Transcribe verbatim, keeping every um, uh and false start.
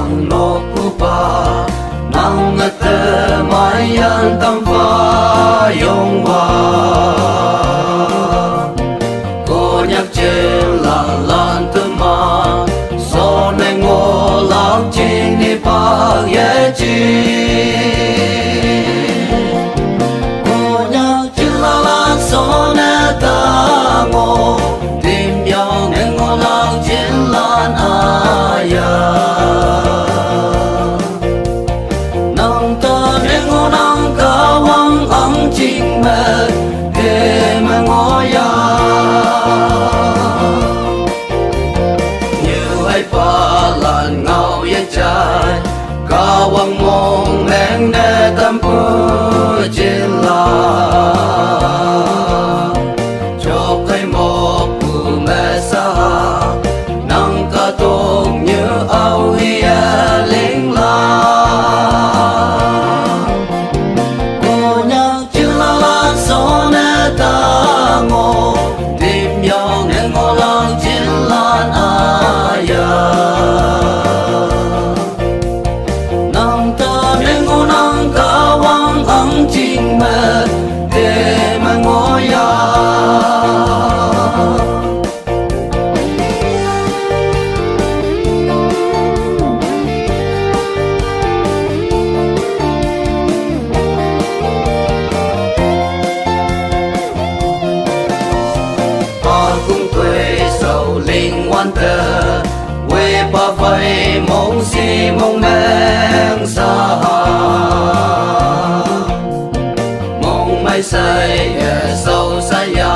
Nokkupa, nang ngete mayan tampa yongwa. Konyak chin la lan tema, sone ngolak chin ni pak ye chin. Konyak chin la lan sone tango, dim yong ne ngolak chin lan aya. Nang ta ne ngo nang kawang ang ching me, de me ngoya. Như ai pa lan ngau ye chai, kawang mong meng ne tam pu chin la. Chok kai mok pu me sa, nang ka tong như au hi a ling la. Konyak chin la lan sone tango, dim yong ne ngolak chin lan aya. Nang ta ne ngo nang kawang ang ching me, de me ngoya. Pa kung tui sau ling wan te, wei pa fai mong si mong meng sa a. Mong mai sai e sau sai ya.